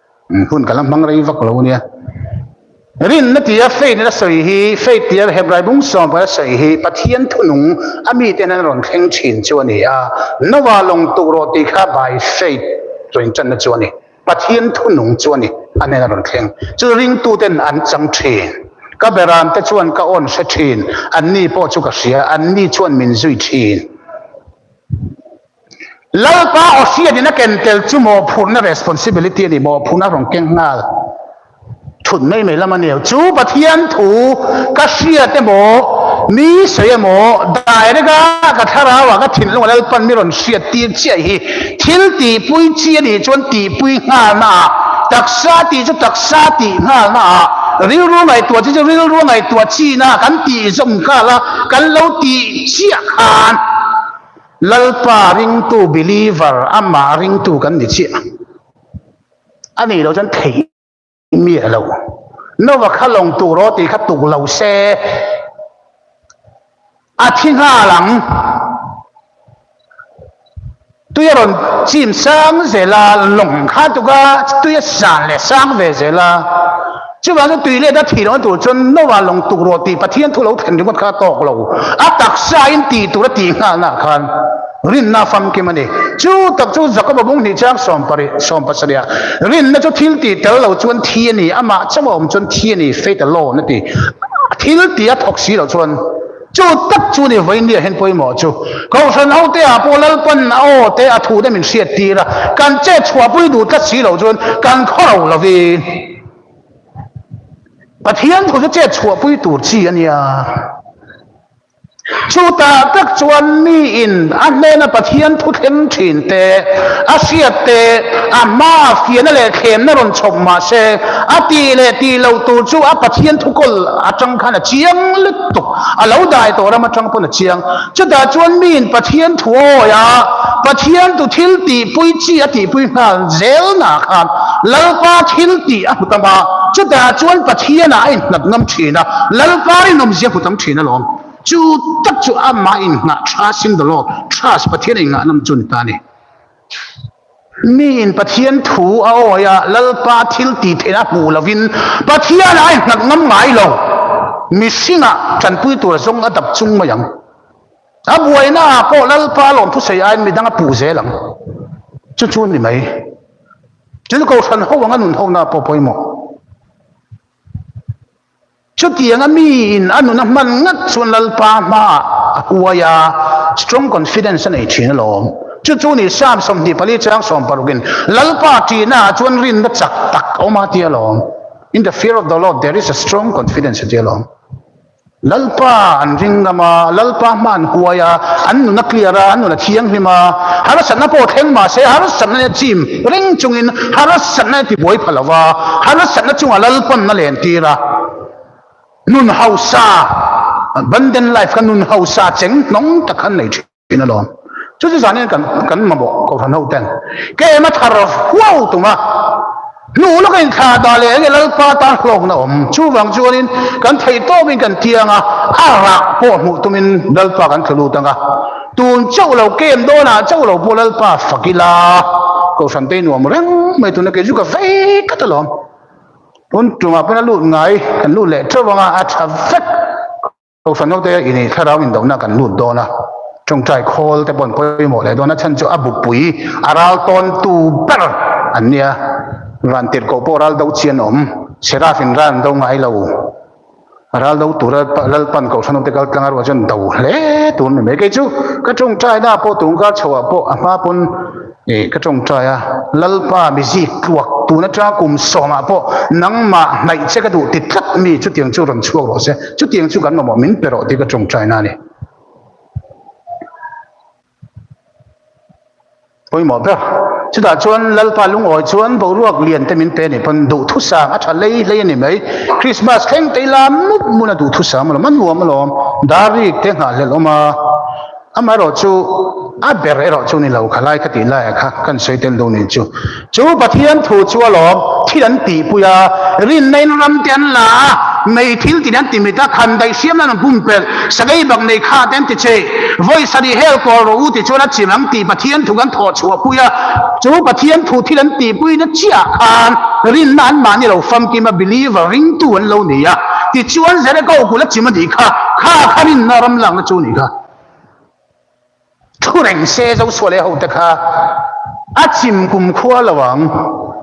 A: Hun ka la hmang rei vak lo ania. Rinna tia faith in a sawi hi, faith tia Hebrai bung sawm pawh a sawi hi Pathian thunung a mite hian an rawn thleng thin chu a ni a. Noah lawng tuk rawh tih kha by faith rawn intanna chu a ni. Pathian thunung chu a ni, a nen a rawn thleng. Chu ringtuten an chang thin. Ka beramte chuan ka awn hre thin, anni pawh chu ka hria, anni chuan min zui thin. Lalpa aw hriatin a ken tel chu mawhphurhna, responsibility, a ni, mawhphurhna a rawn keng nghal. Thut mai mai lam a ni lo. Chu Pathian thu ka hriat emaw, mi sawi emaw, direct a ka thlarau ah ka thinlung a Lalpan mi rawn hriat tir chiah hi thil tihpui chi a nih chuan tihpui nghalna ah, taksa tih chu taksa tih nghalna ah, rilru ngaihtuah chi chu rilru ngaihtuah chin a kan tih zawm nghal a, kan lo tih chiah khan Lalpa ringtu, believer, amah ringtu kan ni chiah. A nih loh chuan theih miah lo. Nova kha lawng tur aw tih kha tuk lo se a thi nghal ang. Tui a rawn chim sang zel a, lawng kha tuk a, tui a san leh sang ve zel a. Chuvang chuan tui let a thih lohna tur chuan Nova lawng tuk rawh tih Pathian thu lo thlen ringawt kha a tawk lo. A taksa in tih tur a tih nghalna khan rinna a famkim a ni. Chu tak chu Jakoba bung hnih chang 17 ah rinna chu thil tih tel lo chuan thi a ni, amah chauh a awm chuan thi a ni, faith alone a ti. Thil tih a thawk si loh chuan Chu tak chu ni vawinia hian pawimawh chu. Kohhran hote ah pawh Lalpan a aw te a thu te min hriat tir a, kan chet chhuahpui duh tlat si loh chuan kan khaw ro lovin Pathian thu chu chet chhuahpui tur chi a nia. Chutah tak chuan mi in a hnena Pathian thu thleng thin te, a hriat te, a hmaah fiahna leh thlemna rawn chhawp mah se, a tih leh tih loh tur chu a Pathian thukawl atang khan a chiang lutuk, a lo dai tawh ram atang pawn a chiang. Chutah chuan miin Pathian thu awi a, Pathian tu thil tihpui chi a tihpui nghal zelna khan Lalpa thil tih a hmu tam a, chutah chuan Pathianah a innghat ngam thin a, Lalpa rinawmzia hmu tam thin alawm. Chu tak chu amah inngah, trust in the Lord, trust, Pathian inngah ngam chu ni ta a ni. Miin Pathian thu a awi a, Lalpa thil tih theihna hmuh lovin Pathian a innghat ngam ngai lo. Mihringah tanpui tur zawng a dap chung mai ang. A buaina ah pawh Lalpa lawmthu sawi aiin midang a puh zel ang. Chu chu a ni mai. Chu chu Kohhran ho anga nun hona pawh pawimawh. Chutianga miin a nun a hman ngat chuan Lalpa hmaah a huai a, strong confidence a nei thin alawm. Chu chu ni Psalm 24 chang 16 in Lalpa ṭihnaah chuan rinna chak tak a awm a ti alawm. In the fear of the Lord there is a strong confidence a ti alawm. Lalpa an ring ngam a, Lalpa hma an huai a, an nun a clear a, an nun a thianghlim a, harsatna pawh thleng mah se harsatna nia chim reng chungin harsatna nia tibuai pha lo va, harsatna chungah Lalpanna len tir a, nun hausa, abundant life kha nun hausa cheng hnawng tak khan nei thin. In alawm. Chu chu zanin kan kan mamawh Kohhran ho ten kem a thar huau tum a, hnu lawka inthlah dah leh enge Lalpa tan hlawkna awm. Chuvang chuanin kan theih tawpin kan tiang a, a rah pawh hmuh tumin Lalpa kan thlu lut ang a. Tun chauh lo kem dawnah chauh lo pawh Lalpa fak ila, Kohhran te nuam reng mai tuna kei chu ka vei tlat alawm. Tun tumah pawn a lut ngai kan lut leh theuh ang a, a tha vek. Kohhran naute ini thlarau indohna kan lut dawn a, tawngtai khawl te pawh an pawimawh leh dawn a, chhan chu a bupui a ral tawn tu ber an nia, van tirhkoh pawh ral do chi an awm, Seraph in ral an do ngai lo, a ral do tura Lalpan kohhran naute kal tlang a ruah chuan do hle tur a ni mai, kei chu ka tawngtai na pawh tungkar chho ah pawh a hma pawn Ih, ka tawngtai a, Lalpa mi zik tluak tun atanga kum sawmah pawh nangmah hnaih che ka duh ti tlat mi chutiang chu rawn chhuak rawh se, chutiang chu kan mamawh min pe rawh tih ka tawngtai na a ni. Pawimawh ber. Chutah chuan Lalpa lungawi chuan boruak lian te min pe nih pawn duhthusam a tha hlei hlei a ni mai. Krismas thleng te ila mup mun a duhthusam alawm, a nuam alawm. Dar rik te nghahhlelh awm a, amaherawh chu a ber erawh chu ni lo kha lai ka tih laiah kha kan sawi tel dawn nih chu. Chu Pathian thu chu alawm thil an tihpui a, rinna in ram te an la a, mei thil tin an ti mit a, khan daih hriam nan an pumpelh, sakei bak nei kha te an ti che, vawi sarih hel kawl rawh u ti chuan a chim ang tih Pathian thu kan thawh chhuah pui a, chu Pathian thu thil an tihpui na chiah khan rinna an mahni lo famkim a, believer, ringtu an lo ni a, tichuan Jericho kulh a chim a nih kha, kha kha rinna ram lakna chu a nih kha. Thu reng se Joshua leh hote kha a chim kum khua lo ang,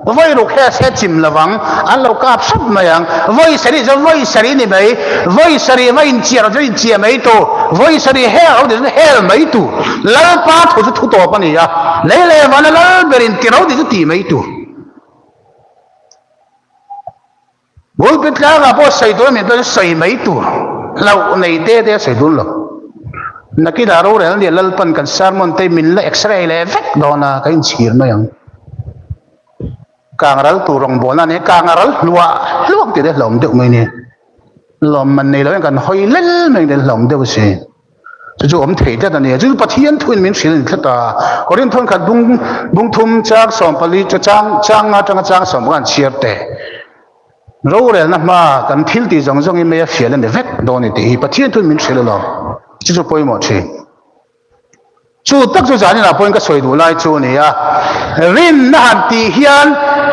A: vawi ruk he se chim lo ang, an lo kap hrep mai ang, vawi sarih chu vawi sarih ni mai, vawi sarih va inchiar chu inchiah mai tur, vawi sarih hel ro ti chu hel mai tur, Lalpa thu chu thu tawp a ni a, lei leh vana lal berin ti ro ti chu ti mai tur. Pulpit tlangah pawh sawi tur a nih chuan sawi mai tur, hlauh nei te te a sawi dun lo. Nakinah rorel nia Lalpan kan sermon te min la x-ray leh vek dawn a, ka inchhir mai ang. Kangral tur rawngbawlna a ni, kangral hluah hluak tih te hlawm deuh mai ni. Lawmman nei loin kan hawi lel mai te hlawm deuh si. Chu chu awm thei tlat a ni. Chu chu Pathian thuin min hrilh a ni tlat a. Korinth thawnkhat bung bung thum chang 14 chu chang chang nga atanga chang sawm khan chhiar teh. Rorelna hma kan thil tih zawng zawng hi mei a fial a ni vek dawn a ni tih hi Pathian thuin min hrilh alawm. Chu chu pawimawh thin. Chu tak chu zaninah pawhin ka sawi duh lai chu a ni a. Rinna han tih hian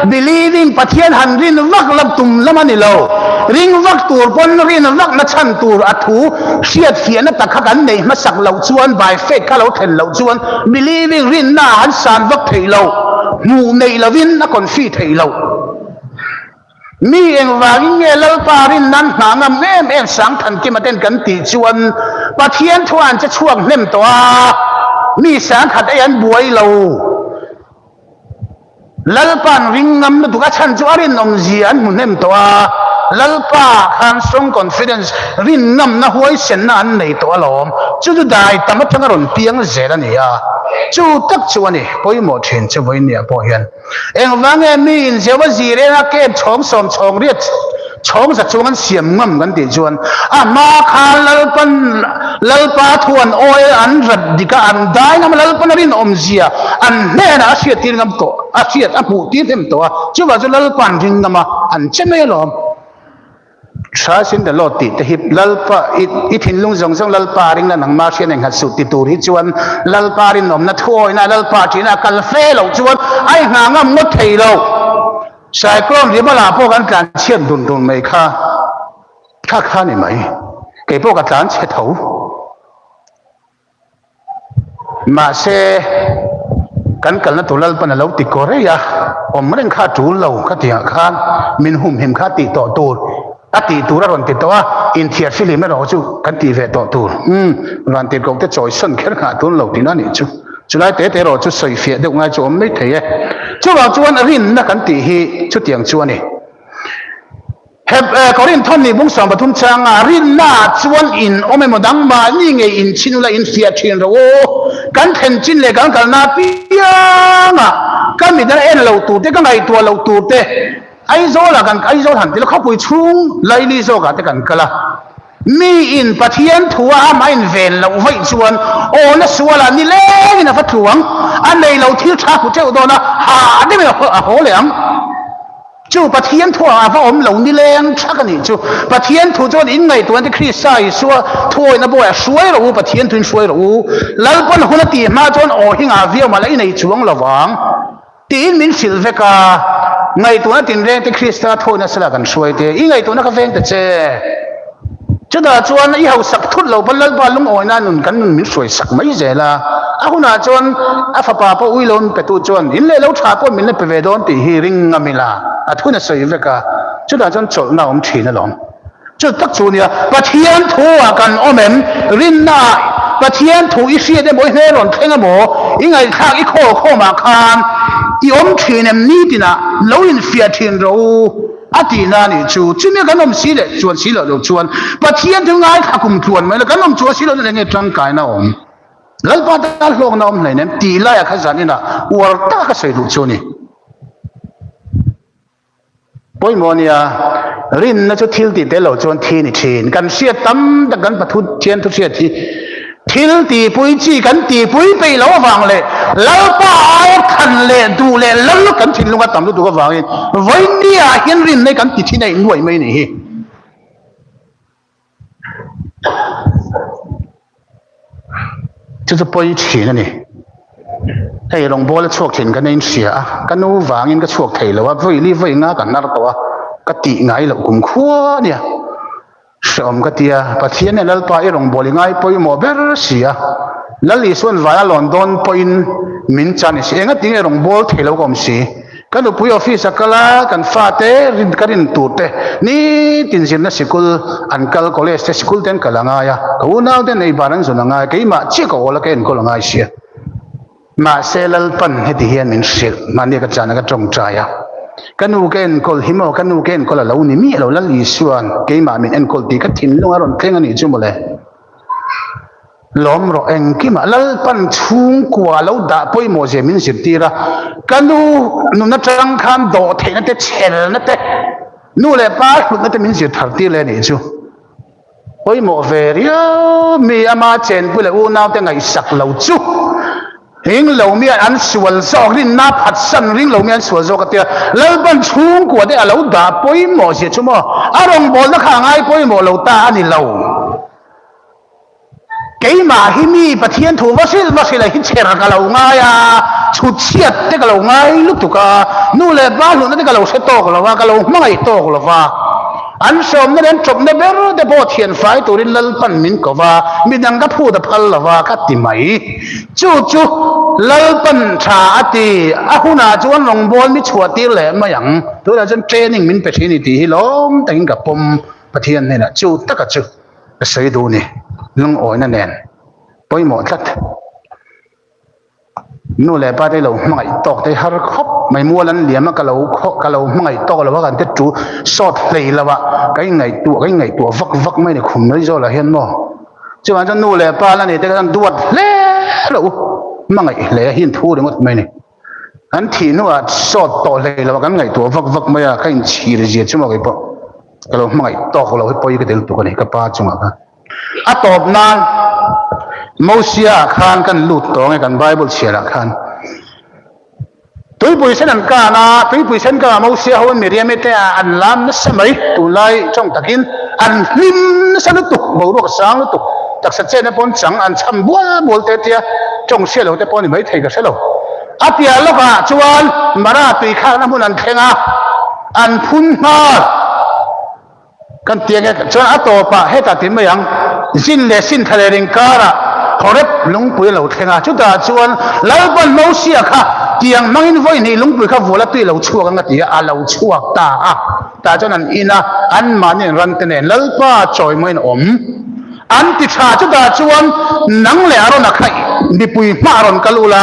A: believing Pathian han rin vak lam tum lam a ni lo. Ring vak tur pawn rin vakna chhan tur a thu hriat fiahna tak kha kan neih hmasak loh chuan by faith kha lo thlen loh chuan believing rinna ah han san vak theih loh, hmuh neih lovin a confi theih loh. Mi engvangin nge Lalpa rin nan hna ngam em em Sangthankima ten kan tih chuan Pathian thu an che chhuak hnem tawh a, mi sangkhat ei an buai lo. Lalpa'n ring ngam lutuk a chhan chu a rinawmzia an hmu hnem tawh a, Lalpa khan strong confidence, rin ngamna huaisenna an nei tawh alawm. Chu chu dai tam atanga rawn piang zel a ni a, chu tak chu a ni pawimawh thin chu vawinia pawh hian. Engvang nge mi in Jehovah zir ena camp chhawng sawm chhawng riat chhawng za chuang an siam ngam kan tih chuan a hma khan Lalpan Lalpa thu an awi an rat dik a an dai ngam a Lalpan a rinawmzia an hnenah a hriattir ngam tawh a hriat a hmuh tir hnem tawh a chuvang chu Lalpa an ring ngam a an che mai alawm. Trust in the Lord tih te hi Lalpa i i thinlung zawng zawng Lalpa ring la nangmah hriat enghat suh ti tur hi chuan Lalpa rinawmna thuawina Lalpa ṭihna a kal fe loh chuan a i nghah ngam ngawt thei lo. Cyclone Rimala pawh kan tlan chhiat dun dun mai kha kha kha ni mai. Kei pawh ka tlan chhe tho. Mahse, kan kalna tur Lalpan a lo ti kaw rei a, awm reng kha a tul lo ka tih ah khan min humhim kha tih tawh tur a tih tur a rawn ti tawh a, inthiar fihlim erawh chu kan tih ve tawh tur. Umm, vantirhkoh te chawi sawn kher nghah tun lo tihna a nih chu. Chulai te te erawh chu sawi fiah deuh ngai chu awm mai thei e. Chuvang chuan rinna kan tih hi chutiang chu a ni. Heb Korinth thawm nih bung 13 changa rinna chuan in awm emaw dang mahni ngei in chhin ula in fiah thin ro aw. Kan thlen chin leh kan kalna apianga ka mit a en lo tur te ka ngaihtuah loh tur te Aizawl ah kan Aizawl han ti la khawpui chhung laili zawk ah te kan kal a. Mi in Pathian thu a amah in ven loh vaih chuan aw na sual ah nileng in a va tlu ang. A nei lo thil tha hmu teuh dawn a ha deuh in a haw leh ang. Chu Pathian thu ah a va awm lo nileng thak a nih chu. Pathian thu chuan in ngaihtuahna te Krista Isua thuawihna bawiah hruai rawh u, Pathian thuin hruai rawh u. Lalpawn hun a tih hma chuan aw hi ngah viau mah la i nei chuang lo vang tiin min hrilh vek a. Ngaihtuahna tinreng te Krista thuawihna sala kan hruai te, i ngaihtuahna ka veng ta che. Chutah chuan i hausak thut lo pawn Lalpa lungawina nun kan nun min hruai sak mai zel a. A hunah chuan a fapa pawh ui lo min petu chuan in leh lo tha pawh min la pe ve dawn tih hi ring ngam ila a thun a sawi vek a. Chutah chuan chawlhna a awm thin alawm. Chu tak chu nia Pathian thu ah kan awm em? Rinna ah Pathian thu i hriat emaw i hmel rawn thleng emaw i ngaihthlak i khawl khawm ah khan i awm thin em nitinah lo infiah thin rawh u. A tihna a nih chu, chumi kan awm si leh chuan si loh loh chuan Pathian chu ngaithla kum tluan mai la, kan awm chuan si loh na enge tangkaina awm? Lalpa tan hlawkna awm hleinem tih laiah kha zaninah uar taka ka sawi duh chu a ni. Pawimawh nia, rinna chu thil tih tel lo chuan thi ni thin. Kan hriat tam tak kan Pathu Thian thu hriat hi thil tihpui chi kan tihpui peih loh avang leh Lalpa aia thlan leh duh leh lal kan thinlung a tam lutuk avangin vawinia hian rinna hi kan ti thin a innuai mai a nih hi. Chu chu pawi thin a ni. Hei rawngbawla chhuak thin kan inhria a, ka nu vangin ka chhuak thei lo a, vawi li vawi nga ka hnar tawh a, ka tih ngai loh kum khua a nia. Hrehawm ka ti a, Pathian hian Lalpa i rawngbawli ngai pawimawh ber si a, Lal Isuan vaia lawn dawn pawhin min chan i si, engatinge rawngbâwl thei lo ka awm si? Ka nupui office a kal a, kan fate rin ka rin tur te nitin zirna sikul an kal, college te sikul te an kal a ngai a, ka unau ten ei bar an zawn a ngai a, keimah chiah ka awl a ka enkawl a ngai sia. Mahse Lalpan heti hian min hrilh, mahni ka chana ka tawngtai a, ka nu ka enkawl hi maw, ka nu ka enkawl a lo ni miah lo, Lal Isua'n keimah min enkawl tih ka thinlung a rawn thleng a nih chu mawle. Lawm rawh engkimah Lalpan chhungkua lo dah pawimawh zia min zirtir a, ka nu nun atang khan dawh theihna te, chhelna te, nu leh pa hlutna te min zir thar tir leh a nih chu. Pawimawh ve riau mi ama chenpui leh unaute ngaihsak lo chu ring lo mi an sual zawk, rinna phatsan ring lo mi an sual zawk a tia. Lalpan chhungkua te a lo dah pawimawh zia chu maw a rawngbawlna kha a ngai pawimawh lo ta a ni lo. Keimah hi mi Pathian thu va hrilh va hrilh a hi chher ka lo ngai a, chhut chhiat te ka lo ngai lutuk a, nu leh pa hlutna te ka lo hre tawk lo va, ka lo hmangaih tawk lo va. An hrawmna leh an tawpna ber te pawh thian fai turin Lalpan min ko va, midang ka phut a phal lo va, ka ti mai. Chu chu Lalpan tha a ti, a hunah chuan rawngbâwl mi chhuah tir leh mai ang. Tunah chuan training min pe thin i tih hi lawm takin ka pawm Pathian hnenah chu taka chu. Ka sawi duh ni, lungawina nen pawimawh tlat. Nu leh pa te lo hmangaih tawk te har khawp mai, mual an liam a ka lo ka lo hmangaih tawk lo a kan te tu sawt hlei lo a ka inngaihtuah ka inngaihtuah vak vak mai ni khum mai zawlah hian maw. Chuvang chuan nu leh pa la nei te khan duat hle lo hmangaih hle hi an thu ringawt mai ni. An thih hnuah sawt tawh hlei lo a kan ngaihtuah vak vak mai a, ka inchhir zia chu maw keipawh ka lo hmangaih tawk lo hi pawi ka tel tuk a ni ka pa chungah khan. A tawp nan Mosia ah khan kan lut tawh nge kan Bible chhiar ah khan tuipui sen an kan a, tuipui sen kan ah Mosia ho in Miriam-i te ah an lam nasa mai tunlai tawng takin an hlim nasa lutuk boruak a sang lutuk taksa chetna pawn chang an cham bual bual te tia tawng hriat lo te pawh a ni maithei ka hre lo. A piah lawkah chuan Mara tui khakna hmun an thleng a, an phun nghal. Kan ti ange chuan a tawpah hetah ti mai ang, zin leh sin thla leh inkarah Horeb lungpui a lo thleng a, chutah chuan Lalpan Mosia kha tiang hmangin vawi hnih lungpui kha vual a tui lo chhuak ang a ti a, a lo chhuak ta a. Tah chuan an in a, anmahni an rante nen Lalpa chawimawiin a awm. An ti tha chutah chuan nang leh Arona kha mipui hma a rawn kal ula,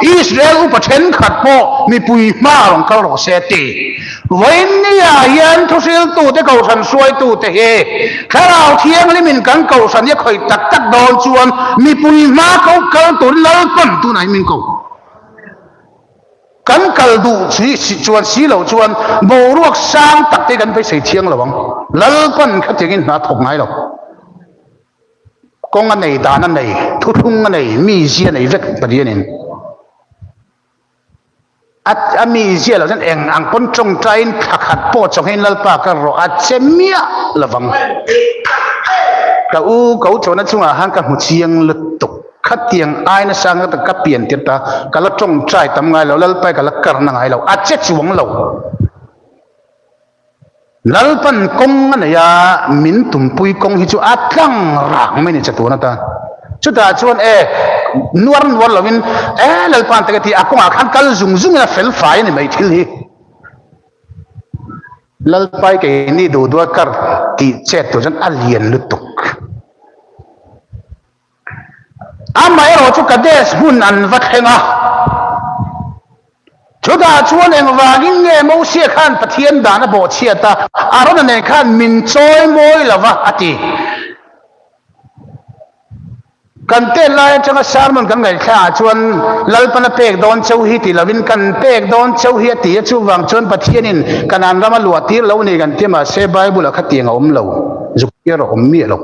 A: Israel upa thenkhat pawh mipui hma a rawn kal rawh se ti. Vawinia hian thuhriltute kohhran hruaitute hi Thlarau Thianghlimin kan kohhran hi a khawih tak tak dawn chuan mipui hma ko kal turin Lalpan tunah hi min ko. Kan kal duh chuan si loh chuan boruak sang tak te kan beisei thiang lo ang. Lalpan khatiangin hna thawk ngai lo. Kawng a nei, dan a nei, thuthlung a nei, mizia nei vek Pathianin. A a mizia loh chuan eng ang pawn tawngtaiin thla khat pawh chawnghein Lalpa ka rawh a che miah lovang. Ka u ko chawhna chungah khan ka hmu chiang lutuk. Khatiang ai nasa nga ka pian tir ta, ka la tawngtai tam ngai lo, Lalpai ka la karna ngai lo, a che chuang lo. Lalpan kawng a nei a, min tumpui kawng hi chu a tlang rang mai ni chatuan atan. Chutah chuan e, nuar nuar lovin, e Lalpan te ka ti, a kawngah khan kal zung zungin a fel fai a ni mai thil hi. Lalpai keini duh duh a kar tih chet tur chuan a lian lutuk. Amaherawh chu Kadesh hmun an va thleng a. Chutah chuan engvangin nge Mosia khan Pathian dan a bawhchhiat a, Arona nen khan min chawi mawi lo va, a ti. Kan tet lai atanga sermon kan ngaihthla ah chuan Lalpan a pek dawn cheu hi ti lovin kan pek dawn cheu hi a ti a, chuvang chuan Pathianin Kanaan rama luah tir lo ni kan ti mahse Bible ah khatiang a awm lo, zuk erawh awm miah lo.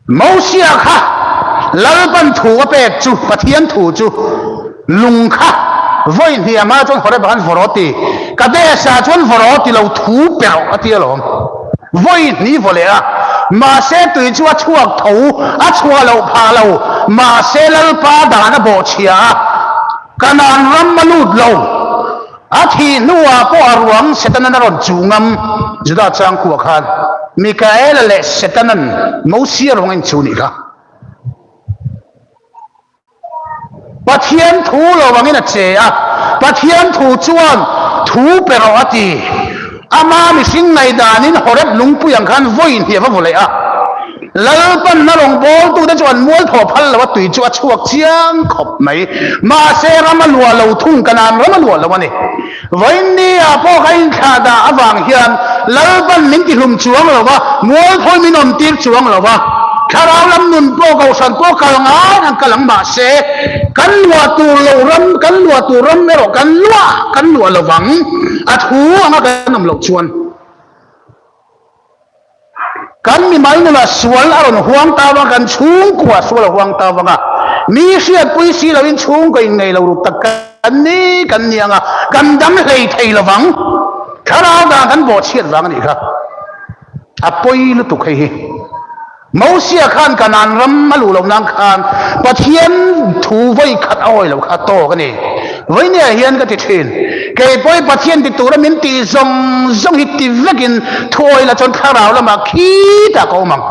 A: Mosia kha Lalpan thu a pek chu, Pathian thu chu lung kha vawi hniamah chuan Horeb ah khan vawraw ti, Kadesh ah chuan vawraw ti lo thu pe rawh a ti alawm. Vawi hnih vaw leh a, mahse tui chu a chhuak tho, a chhuah loh phah lo, mahse Lalpa dan a bawhchhia a, Kanaan ram a lut lo. A thih hnuah pawh a ruang Setanan a rawn chuh ngam. Juda changkua khan Mikaela leh Setanan Mosia ruang a inchuh nih kha. Pathian thu lo angin a che a, Pathian thu chuan thu pe rawh a ti. Ama mihring ngaihdanin Horeb lungpui ang khan vawi hniam a vaw leh a. Lalpanna rawngbawltute chu an mualphaw phal lo a, tui chu a chhuak chiang khawp mai. Mahse, ram a luah lo thung, Kanaan ram a luah lo a ni. Vawiinni ah pawh ka inthlah dah avang hian Lalpan min tihlum chuang lo va, mualphawi min awmtir chuang lo va. Thlarau lam nun pawh kohhran pawh kal ngai ang kal ang mahse, kan luah tur lo ram, kan luah tur ram erawh kan luah kan luah lo vang, a thu anga kan awm loh chuan. Kan mimal nunah sual a rawn huang ta vang, kan chhungkua sual a huang ta vang a, mi hriatpui si loin chhungkaw innei lo ruk tak kan ni kan ni ang a, kan dam hlei thei lo vang. Thlarau dan kan bawhchhiat vang a nih kha. A pawi lutuk hei hi. Mosia khan Kanaan ram a luh loh nan khan Pathian thu vawi khat a awi lo kha a tawk a ni. Vawinia hian ka ti thin, kei pawhin Pathian ti tura min tih zawng zawng hi ti vekin thu awi la chuan thlarau lamah khitah ka awm ang.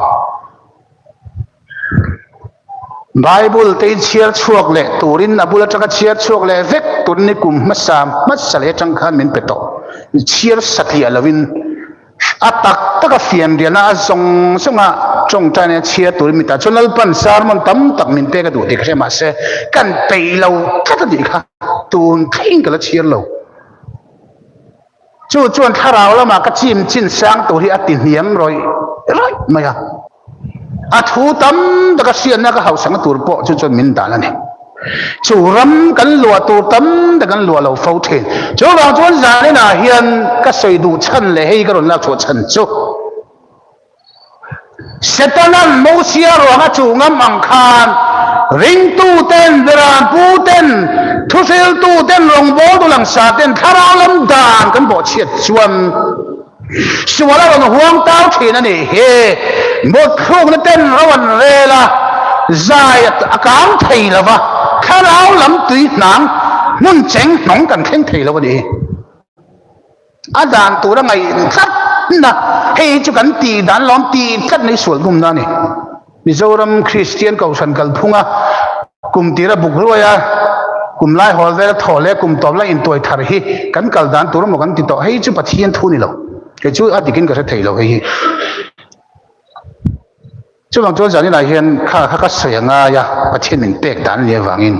A: Bible te hi chhiar chhuak leh turin a bul atanga chhiar chhuak leh vek turin ni kum hmasa hmasa leh atang khan min pe tawh. Chhiar satliah lovin A tak tak a fianrialna a zawng zawnga tawngtaina chhiar turin mi ta chuan Lalpan sermon tam tak min pek a duh tih ka hria mahse kan peih lo tlat a nih kha tun thleng ka la chhiar lo. Chu chuan thlarau lamah ka chim chin sang tur hi a ti hniam rawih rawih mai a. A thu tam taka hriatna ka hauhsakna tur pawh chu chuan min dan a ni. Chu ram kan luah tur tam tak kan luah lo fo thin. Chuvang chuan zaninah hian ka sawi duh chhan leh hei ka rawn lak chhuah chhan chu Setanan Mosia ruang a chuh ngam ang khan ringtuten, beranputen, thuhriltuten, rawngbawltu langsaten thlarau lam dan kan bawhchhiat chuan Sual a rawn huang tau thin a nih hi. Mutthlukna ten ro an rel a, zai a kang thei lo va, thlarau lam tui hnang hmun cheng hnawng kan thleng thei lo a nih hi. A dan tur a ngaih tlatna, hei hi chu kan tih dan lawm tih tlat mai sual bumna a ni. Mizoram Kristian Kohhran kalphunga kum tira buk ruai a, kum lai hawl vela thaw leh kum tawp la intuai thar hi kan kal dan tur emaw kan ti tawh. Hei chu Pathian thu ni lo. Kei chu a dikin ka hre thei lo hei hi. Chuvang chuan zaninah hian kha kha ka sawi a ngai a, Pathian min pek dan a nih avangin.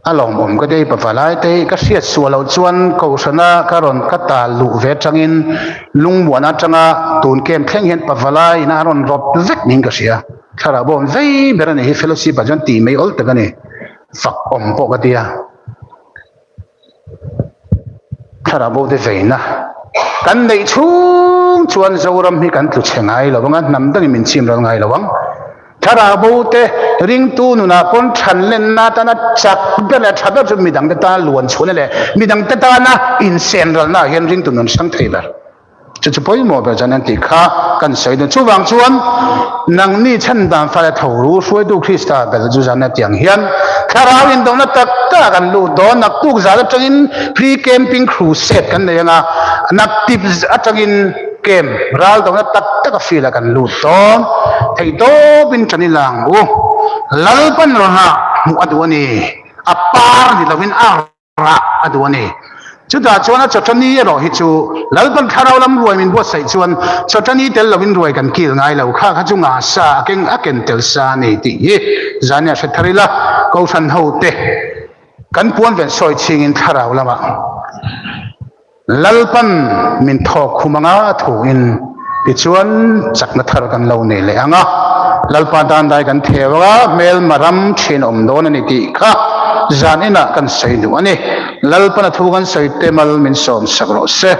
A: A lawmawm ka ti, pavalai te hi ka hriat suah loh chuan Kohhrana ka rawn ka tal luh ve atangin lungmuan atanga tun kem thleng hian pavalai ina a rawn rawt vek niin ka hria. Thlarau bawm vei ber a nih hi fellowship ah chuan tih mai awl tak a ni, fak awm pawh ka ti a. Thlarau bo te veina kan neih chhung chuan Zoram hi kan tlu chhe ngai lo ang a, hnam dangin min chim ral ngai lo ang. Thlarau bo te ringtu nunah pawn than lenna atana chak ber leh tha ber chu midangte tana luan chhuahna leh midangte tana insen ralna ah hian ringtu nun hrang thei ber. Chu chu pawimawh ber chuan an tih kha kan sawi dawn. Chuvang chuan nangni chhan dan fale tho ru hruaitu Krista bel chu zan atiang hian thlarau indona tak tak kan lut dawn. Naktuk zan atangin pre-camping crusade kan nei anga, naktip atangin camp ral dona tak tak a field ah kan lut dawn. Theihtawpin tan i lang u. Lalpan rawnah hmuh a duh a ni. A par ni lovin a rah a duh a ni. Chutah chuan a chawṭani erawh hi chu Lalpan thlarau lam ruai min buatsaih chuan chawṭani tel lovin ruai kan kil ngai lo. Kha kha chu nga sa a keng a ken tel sa a ni tih hi zania hre thar ila, Kohhran hote kan puan ven sawi chhingin thlarau lamah Lalpan min thawk khum anga a thuin. Tichuan, chakna thar kan lo nei leh ang a, Lalpa tan dai kan theu ang a, hmelma ram thin awm dawn a ni tih kha zan inah kan sawi duh a ni. Lalpana thu kan sawi te mal min sawm sak rawh se.